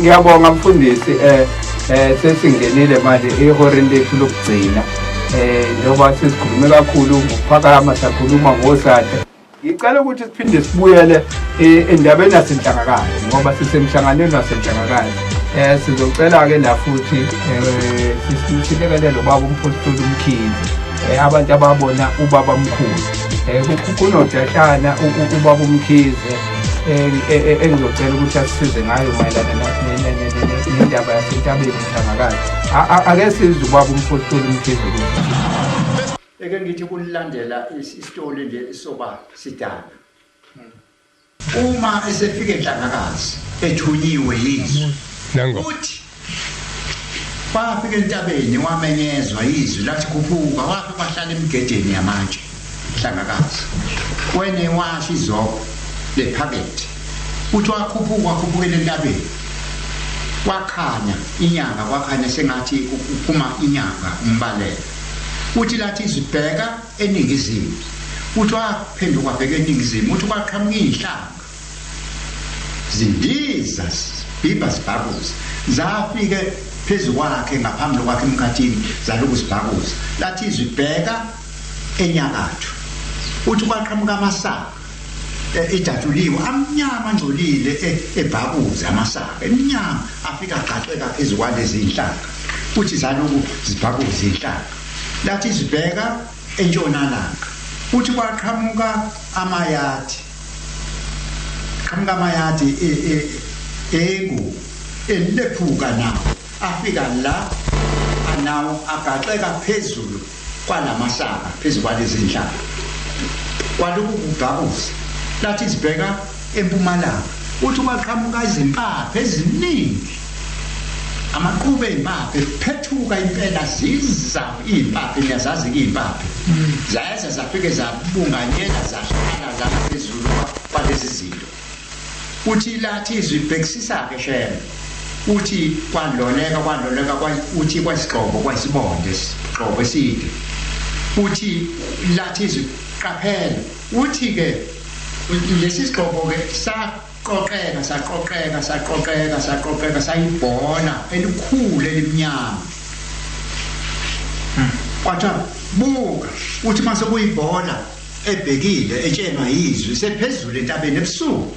Ngiyabonga mfundisi, sesingenile manje ehoreni lethu lokugcina. Njengoba sesikhulume kakhulu ngokuphakama, sakhuluma ngosathe. Ngicela ukuthi siphinde sibuyele endabeni yasenhlangakazi ngoba sisemhlanganweni wasenhlangakazi. Sizocela ke la futhi silekelele ubaba uMphostoli uMkhize. Abantu ababona ubaba mkhulu. Kunodashana ubaba uMkhize engizocela ukuthi asisize ngayo mayelana nendaba yasentabeni enhlangakazi. Ake sizwe ubaba uMphostoli uMkhize ukuthi Eke ngithi kulandela isitori nje soba sidala. Uma esefika enhlangakazi ethunyiwe yizwi. Nango. Uthi wafika entabeni wamenyezwa izwi lathi khuphuka, wafika wahlala emigedeni yamatshe Hlangakazi. Wene washo izoko lephakethe. Uthi wakhuphuka, wakhuphukela entabeni. Kwakhanya inyanga, kwakhanya sengathi kuphuma inyanga umbalelo. Uthi lathi izwi bheka eningizimu. Uthi waphenduka wabheka eningizimu, uthi kwaqhamuka izinhlanga. Zindiza zibhibha zibhakuza. Zafike phezu kwakhe ngaphambi kwakhe emkhathini zaloku zibhakuza. Lathi izwi bheka enyakatho. Uthi kwaqhamuka amasaka edatshuliwe amnyama angcolile ebhakuza amasaka emnyama afika agqaxeka phezu kwalezi zinhlaka. Uthi zaloku zibhakuza inhlaka. Lathi izibheka entshonalanga. Uthi kwaqhamuka amayadi. Qhamuka amayadi engubo elephuka nawo afika la anawo agaxeka phezulu kwalamasaka phezu kwalezi nhlaka kwaloku kubhakuza. Lathi zibheka empumalanga, uthi kwaqhamuka izimpaphe eziningi, amaqhubu ezimpaphe phethuka impela ziza izimpaphe, niyazazi-ke izimpaphe, zayeza zafike zabunganyela zahlala la phezulu kwalezi zinto. Uthi lathi izwi bhekisisa-ke Shembe, uthi kwaloleka kwaloleka, uthi kwayisigxobo kwayisibonde isigxobo eside. Uthi lathi izwi qaphela, uthi-ke lesi sigxobo-ke saqoqeka saqoqeka saqoqeka saqoqeka sayibhola elikhulu elimnyama. Kwathiwa buka, uthi mase kuyibhola ebhekile etshenwa yizwi sephezulu entabeni ebusuku.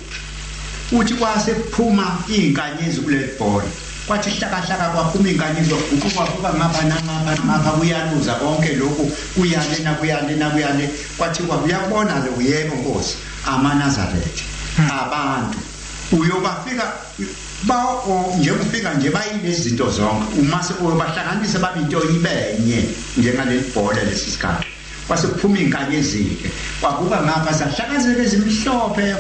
Uthi kwase kuphuma izinkanyezi kuleli bhola, kwathi hlakahlaka kwaphuma izinkanyezi, waguquka wabuka ngapha nangapha ngapha, kuyaluza konke lokhu, kuyalena kuyalena kuyale. Kwathiwa uyakubona lo, yebo Nkosi, amaNazaretha abantu uyobafika ba njengofika nje bayilezi zinto zonke, uma uyobahlanganisa babe into ibenye njengaleli bhola lesi sikhathi. Kwase kuphuma izinkanyezi-ke, kwabuka ngapha zahlakazeka ezimhlophe,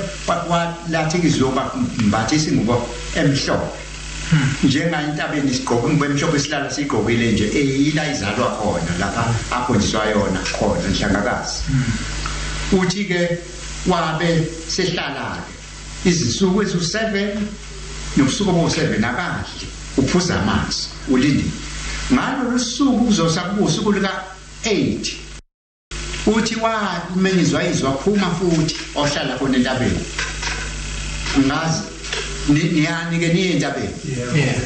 lathi izobambathisa ingubo emhlophe njenga entabeni sigqoka ingubo emhlophe, silala siyigqokile nje eyila izalwa khona lapha akhonjiswa yona khona Nhlangakazi. Uthi-ke wabe sehlala-ke izinsuku eziwu-7 nobusuku obuwu-7 akadli, uphuza amanzi ulindile. Ngalolu suku kuzosa kuba usuku luka-8. Uthi wamenyezwa izwi waphuma futhi wahlala khona entabeni. Ngazi niyani ke niye entabeni.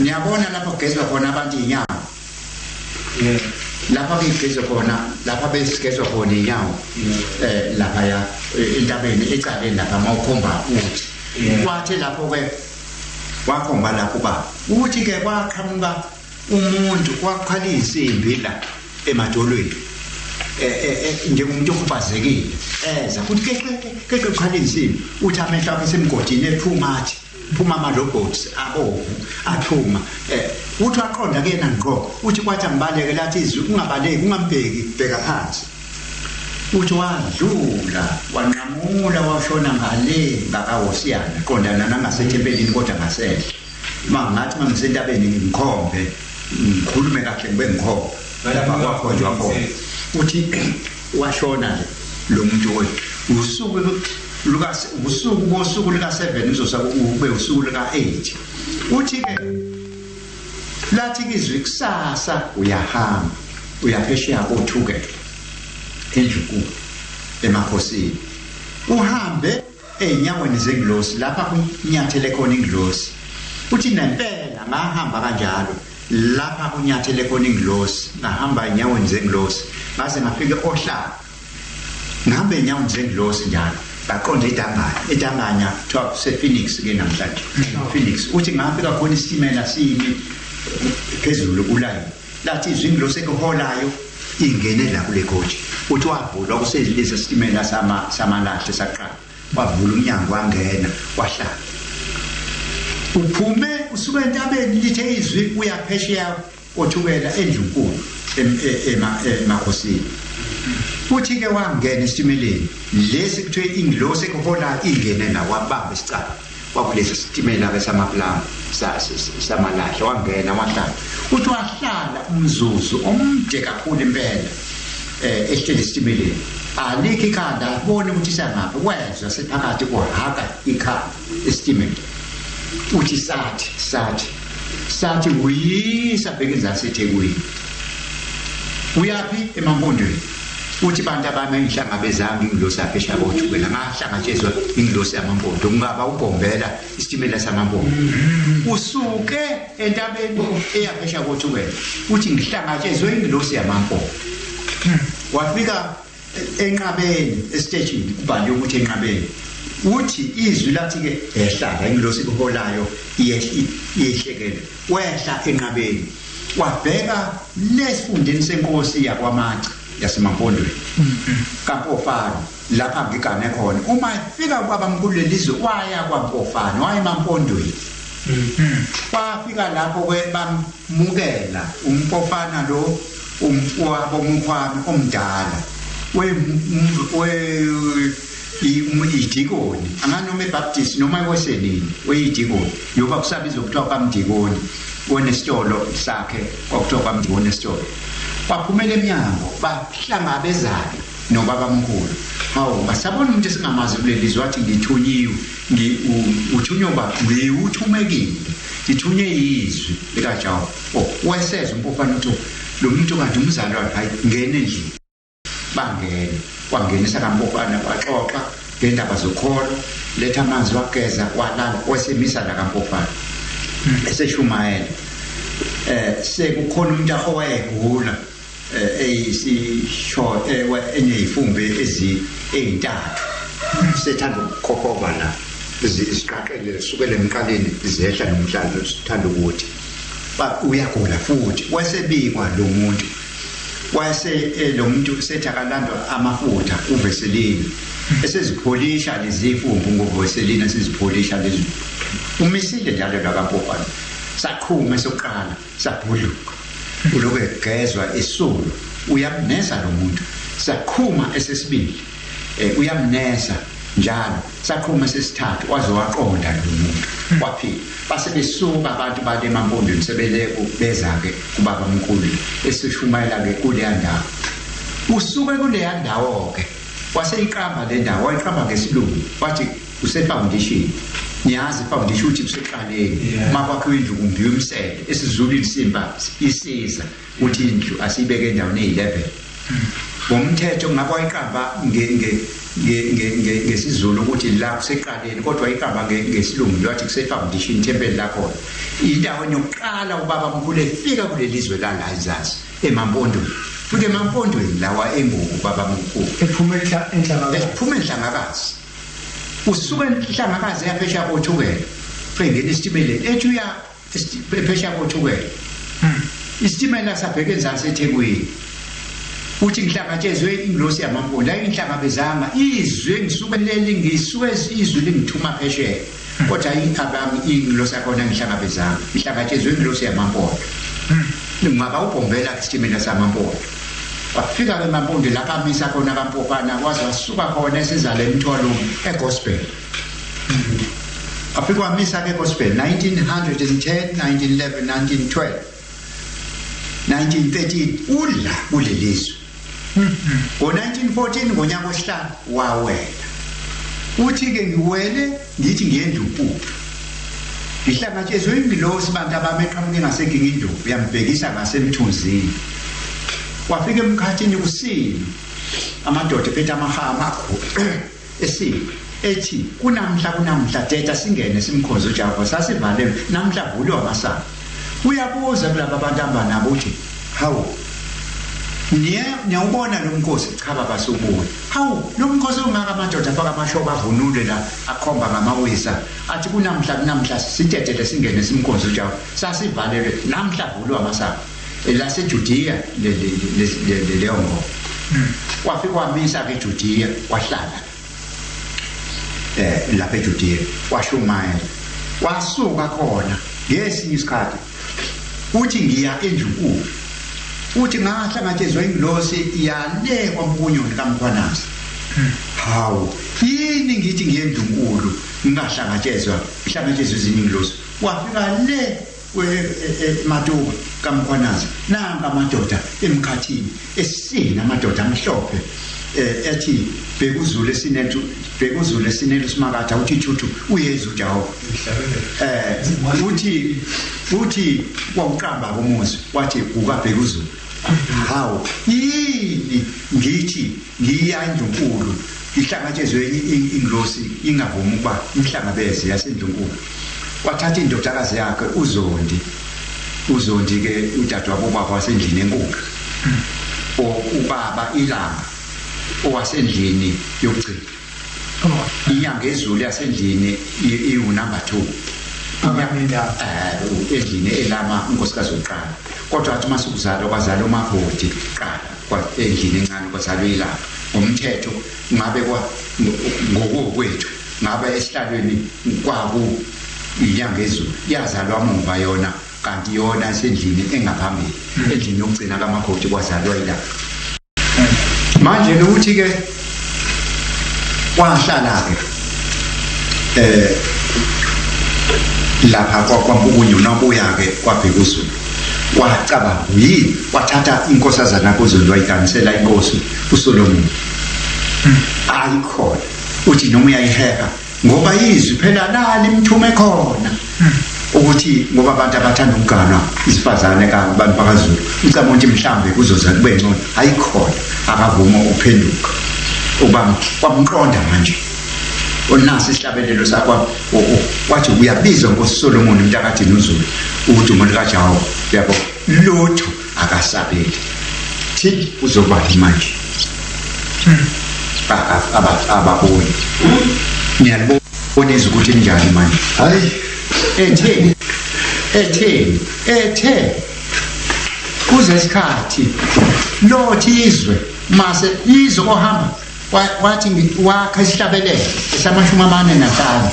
Niyabona lapho kugezwa khona abantu inyawo. Lapha kugezwa khona, lapha besigezwa khona inyawo. Lapha ya entabeni ecaleni lapha mawukhomba uthi. Kwathi lapho ke wakhomba lapho ba. Uthi ke kwaqhamuka umuntu kwakhala insimbi la emadolweni. Njengomuntu okhubazekile eza futhi keqe keqe kukhala insimbi, uthi amehlo akhe semgodini ephuma athi phuma ama-robots abovu aphuma. Uthi waqonda kuyena ngqo, uthi kwathi angibaleke, lathi izwi ungabaleki, ungambheki, bheka phansi. Uthi wadlula wanqamula washona ngale ngakahosiyana qondana nangasethempelini kodwa ngasenhle. Mangathi mangisentabeni ngikhombe ngikhulume kahle ngibe ngikhomba lapha kwakhonjwa khona. Uthi washona nje lo muntu usuku luka usuku bosuku luka 7 uzosa kube usuku luka 8. Uthi ke lathi izwi kusasa uyahamba uyaphesheya kothukela endlunkulu emakhosini, uhambe ezinyaweni zengilosi lapha kunyathele khona ingilosi. Uthi nempela ngahamba kanjalo lapha kunyathele khona ingilosi, ngahamba enyaweni zengilosi ngaze ngafika ohlanga, ngihamba enyaweni zengilosi njalo ngaqonda eDanganya. EDanganya kuthiwa kuse-Phoenix ke namhlanje, Phoenix. Uthi ngafika khona isitimela simi phezulu kulayini, lathi izwi ingilosi ekuholayo ingene la kule coach. Uthi wavulwa kuselesi sitimela samalahle saqala, wavula umnyango wangena wahlala. Uphume usuke entabeni lithe izwi uyaphesheya othukela endlunkulu emakhosini. Uthi ke wangena esitimeleni lesi kuthiwe ingilosi ekuhola ingene la, wabamba isicaba wakulesi sitimela ke samaplanga samalahle, wangena wahlala. Uthi wahlala umzuzu omde kakhulu impela ehleli esitimeleni, alikho ikhanda, abone ukuthi isangaphi, wezwa sephakathi kuhaka ikhanda esitimela. Uthi sathi sathi sathi uyisa bheka enzansi eThekwini, uyaphi emampondweni. Uthi bantu abami engihlangabezanga ingilosi yakhe eshabothukela, ngahlangatshezwa ingilosi yamampondo, kungaba ubhombela isitimela samampondo. Usuke entabeni eyaphesha kothukela, uthi ngihlangatshezwe ingilosi yamampondo. Wafika enqabeni esiteshini, kubhaliwe ukuthi enqabeni. Uthi izwi lathi ke ehlala ingilosi iholayo iyehlekele, wehla enqabeni wabheka lesifundeni senkosi yakwaMaci yasemampondweni kaMpofana, lapha ngigane khona. Uma efika kwabamkhulu lelizwe waya kwaMpofana, waya emampondweni. Wafika lapho ke bamukela uMpofana lo umfowabo umkhwami omdala idikoni, anganoma eBaptist noma eWesleyan, uyidikoni yoba kusabizwa kuthiwa kwamdikoni, onesitolo sakhe kwakuthiwa kwamdikoni esitolo. Waphumela emnyango bahlangabezana nobabamkhulu. Hawu, ngasabona umuntu esingamazi kuleli zwe, wathi ngithunyiwe, uthunywe uba ngiwuthumekile, ngithunye izwi likaJehova. Oh, wesezwa uMpofana uthi lo muntu kanti umzalwane, hayi ngene endlini. Bangena, wangenisa kaMpofana, waxoxa ngendaba zokholo, letha amanzi wageza walala, wasemisa la kaMpofana eseshumayela. Sekukhona umuntu owayegula eyisisho eneyifumbe ezintathu, sethanda ukukhokhoba la ziqaqele sukele emqaleni zehla nomhlalo, sithanda ukuthi uyagula futhi. Wasebikwa lo muntu, wase lo muntu sethi akalandwa amafutha uVeselina, esezipholisha lezi ifumbu ngoVeselina, esezipholisha lezi. Umisile njalo la kaMpofana, saqhuma esokuqala sabhudluka, uloku egezwa esulu, uyamnesa lo muntu. Saqhuma esesibili, uyamnesa njalo, saqhuma esesithathu, waze waqonda lo muntu waphila. Base besuka abantu bale emampondweni sebele beza ke kubaba mkhulu esishumayela ke kuleya ndawo. Usuke kuleya ndawo ke waseyiqamba le ndawo, wayiqamba ngesilungu wathi use-foundation. Niyazi i-foundation uthi kuseqaleni makwakhiwa indlu kumbiwe umsele, esiZulwini simba isiza uthi indlu asiyibeke endaweni eyi-11. Ngomthetho ngabe wayiqamba ngesiZulu ukuthi la kuseqaleni, kodwa wayiqamba ngesilungu wathi kuse-foundation, ithempeli lakhona. Indawo yokuqala ubaba mkhulu efika kuleli zwe la la eZansi emampondweni, futhi emampondweni lawa enguku baba mkhulu ephuma enhlangakazi, ephuma enhlangakazi. Usuke enhlangakazi yaphesha kothukela, engena esitimeleni ethi uya phesha kothukela, isitimela sabheka enzansi eThekwini. Uthi ngihlangatshezwe ingilosi yamampondo, ayingihlangabezanga izwi ngisuke leli ngisuke izwi lingithuma phesheya, kodwa ingilosi yakhona ngihlangabezanga, ngihlangatshezwe ingilosi yamampondo. Ngingaba ubhombela isitimela samampondo. Wafika ke emampondo lapha amisa khona kaMpofana, waze wasuka khona esizala emthwalo egospel. Afika wamisa ke gospel 1910, 1911, 1912, 1913 ula kulelizwe. Ngo-1914 ngonyaka wesihlanu wawela. Uthi ke ngiwele ngithi ngiyendlunkulu, ngihlangatshezwe ingilosi bantu abami eqhamuke ngaseGingindlovu, yambhekisa ngasemthunzini. Wafika emkhathini kusini, amadoda ephethe amahama amakhulu esini. Ethi kunamhla kunamhla teta singene simkhonze uJehova sasivalelwe namhla vulwa amasango. Uyabuza kulaba bantu ahamba nabo uthi hawu niyawubona lo mkhosi? Cha baba siwubona. Hawu lo mkhosi ungaka amadoda afaka amashoba avunule la akhomba ngamawisa athi kunamhla kunamhla sitetele singene simkhonze uJehova sasivalelwe namhla vulwa amasango. LaseJudiya leyo ngoma. Wafika wamisa ke eJudiya wahlala lapha eJudiya washumayela. Wasuka khona ngesinye isikhathi uthi ngiya endlunkulu. Uthi ngahlangatshezwa ingilosi yale kwaMpukunyoni kaMkhwanazi. Hawu yini ngithi ngiye endlunkulu ngingahlangatshezwa ihlangatshezwa ezinye ingilosi. Wafika le Matuba kaMkhwanazi nanka amadoda emkhathini esina amadoda amhlophe ethi bhekuzulu esinethu bhekuzulu esinethu simakatha uthi thuthu uyeza uJehova. Uthi wawuqamba umuzi wathi ukabhekuzulu. Hawu yini ngithi ngiya endlunkulu ihlangatshezwe ingilosi ingavumi ukuba imhlangabeze yasendlunkulu. Wathatha indodakazi yakhe uZondi. uZondi ke udadewabo ubaba wasendlini enkulu. Ubaba ilanga owasendlini yokugcina. Inyanga ezulu yasendlini iwu number 2. Endlini elama unkosikazi wokuqala. Kodwa athi masukuzalwa kwazalwa uMagodi kuqala endlini encane kwazalwa ilanga. Ngomthetho ngabe kwa ngokwethu ngabe esihlalweni kwaku inyanga ezulu yazalwa muva yona kanti yona isendlini engaphambili endlini yokugcina kaMagodi kwazalwa ilanga. Manje ukuthi ke wahlala ke lapha kwaMpukunyu nabuya ke kwabheka uZulu. Wacabanga yini wathatha inkosazana kuZulu wayiganisela inkosi uSolomon. Ayikhona uthi noma uyayiheha ngoba izwi phela lalimthume khona ukuthi ngoba abantu abathanda ukuganwa isifazane abantu bakaZulu ucabanga ukuthi mhlambe kuzoza kube ngcono. Ayikhona akavuma ukuphenduka uba kwamqonda manje. Onasi isihlabelelo sakwa wathi uyabizwa Nkosi Solomon umntakathini uZulu udumo likaJehova yabo lutho akasabeli thi uzoba manje ababoni niyalibona izwi ukuthi linjani manje. Hayi ethe ethe kuze isikhathi lothi izwe mase izwe kohamba wathi wakha isihlabelelo esamashumi 45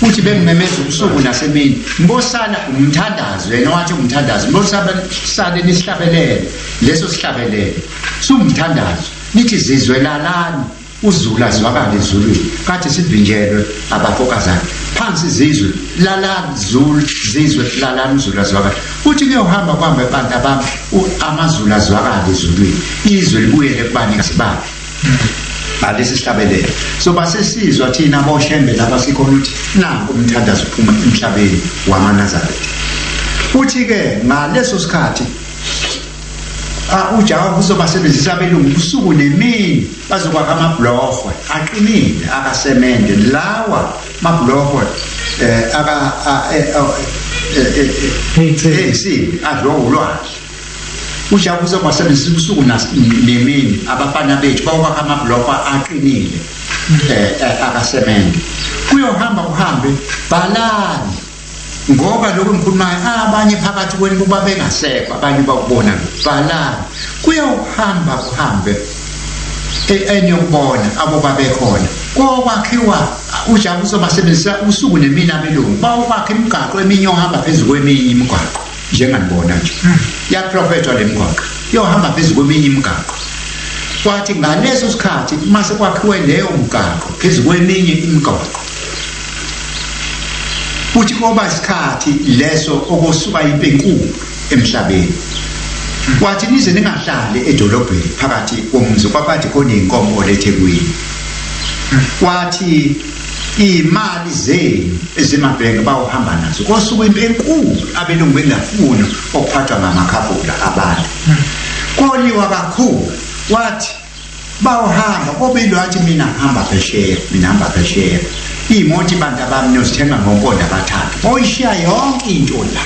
uthi bengimemeza ubusuku nasemini ngibosala umthandazo yena wathi umthandazo ngibosala nisihlabelelo leso sihlabelelo sumthandazo nithi zizwe lalani uZulu azwakala ezulwini kade sivinjelwe abafokazana phansi zizwe lalani Zulu zizwe lalani uZulu azwakala. Uthi kuyohamba kuhambe abantu abami amaZulu azwakala ezulwini izwe libuyele kubanikazi bakhe ngalesi sihlabelelo. So basesizwa thina boShembe lapha sikhona ukuthi nanku umthandazo uphuma emhlabeni wamaNazaretha. Uthi ke ngaleso sikhathi uJehova uzobasebenzisa abelungu ubusuku nemini bazokwakha amabhulohwe aqinile akasemende lawa mabhulohwe aka insimbi adliwa ulwandle. uJehova uzobasebenzisa ubusuku nemini abafana bethu bawokwakha amabhulohwe aqinile akasemende. Kuyohamba kuhambe balani ngoba lokhu ngikhulumayo abanye phakathi kwenu kuba bengasekho abanye bakubona balani. Kuyohamba kuhambe eniyokubona abo babekhona kokwakhiwa uJehova uzobasebenzisa usuku nemini abelungu bawukwakha imigaqo eminye ohamba phezu kweminye imigaqo njenganibona nje yaprofethwa le migaqo yohamba phezu kweminye imigaqo. Kwathi ngaleso sikhathi mase kwakhiwe leyo migaqo phezu kweminye imigaqo uthi koba isikhathi leso okusuka impi enkulu emhlabeni. Wathi nize ningahlali edolobheni phakathi komzi kwakade khona inkomo leThekwini. Wathi imali zenu ezimabhenki bawuhamba nazo kosuka impi enkulu abelungu bengafuni okuphathwa ngamakhabula abantu. Koliwa kakhulu. Wathi Bawuhamba kobili wathi mina hamba phesheya, mina hamba phesheya. Iy'moto bantu abami niyozithenga ngompondo abathathu. Boyishiya yonke into la.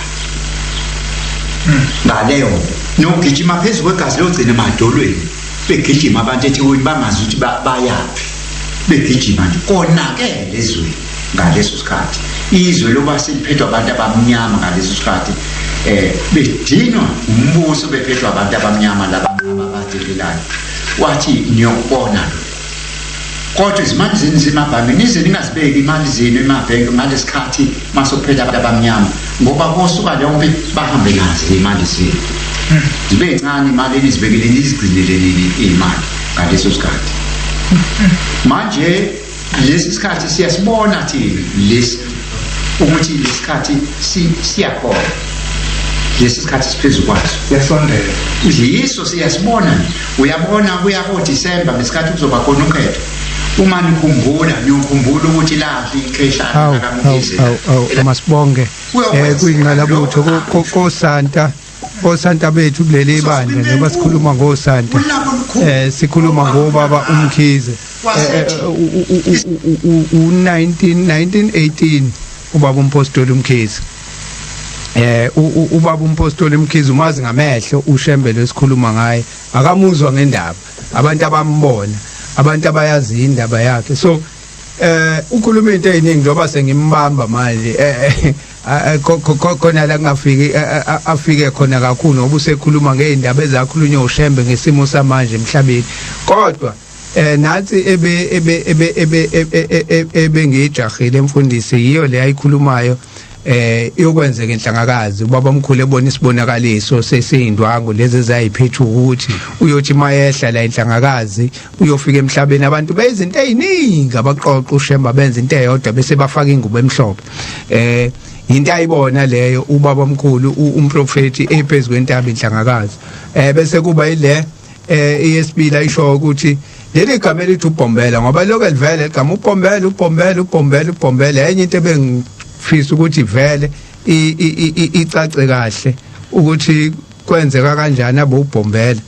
Ngaleyo nto nogijima phezu kwegazi logcina emadolweni begijima abantu eThekwini bangazi ukuthi bayaphi begijima nje konakele ezweni ngaleso sikhathi izwe loba seliphethwe abantu abamnyama ngaleso sikhathi bedinwa umbuso bephethwe abantu abamnyama laba ababadelelayo wathi niyokubona lokho kodwa izimali zenu zemabhange nize ningazibeki imali zenu emabhenki ngalesikhathi masokuphela abantu abamnyama ngoba kosuka leyo mpi bahambe nazo imali zenu zibe ncane imali enizibekile nizigcinele nini imali ngaleso sikhathi manje lesi sikhathi siyasibona thina lesi ukuthi lesikhathi siyakhona lesi sikhathi siphezu kwaso siyasondela yiso siyasibona uyabona kuya koDisemba ngesikhathi kuzoba khona ukhetho uma nikhumbula niyokhumbula ukuthi lafi ikheshana kaMkhize awu masibonge kwingqalabutho koSanta osanta bethu kuleli bandla njengoba sikhuluma ngosanta sikhuluma ngobaba uMkhize u-19 1918 ubaba umpostoli uMkhize, ubaba umpostoli uMkhize umazi ngamehlo uShembe lesikhuluma ngaye, akamuzwa ngendaba, abantu abambona, abantu abayazi indaba yakhe. So ukhuluma into eziningi njengoba sengimbamba manje khona la kungafiki afike khona kakhulu ngoba usekhuluma ngeindaba ezakhulunywa uShembe ngesimo samanje emhlabeni. Kodwa nathi ebe ebe ebe ebe ebe ngijahile emfundisi yiyo le ayikhulumayo iyokwenzeka inhlangakazi ubaba omkhulu ebona isibonakaliso sesindwangu lezi ezayiphethu ukuthi uyothi mayehla la inhlangakazi uyofika emhlabeni abantu bezinto eziningi abaqoqa uShemba benza into eyodwa bese bafaka ingubo emhlophe. Into ayibona leyo ubaba omkhulu umprofeti ephezulu kwentaba inhlangakazi. Bese kuba ile eyesibili ayisho ukuthi leli gama elithi ubhombela, ngoba lokho livele igama ubhombela ubhombela ubhombela ubhombela. Enye into ebengifisa ukuthi vele icace kahle ukuthi kwenzeka kanjani abo ubhombela.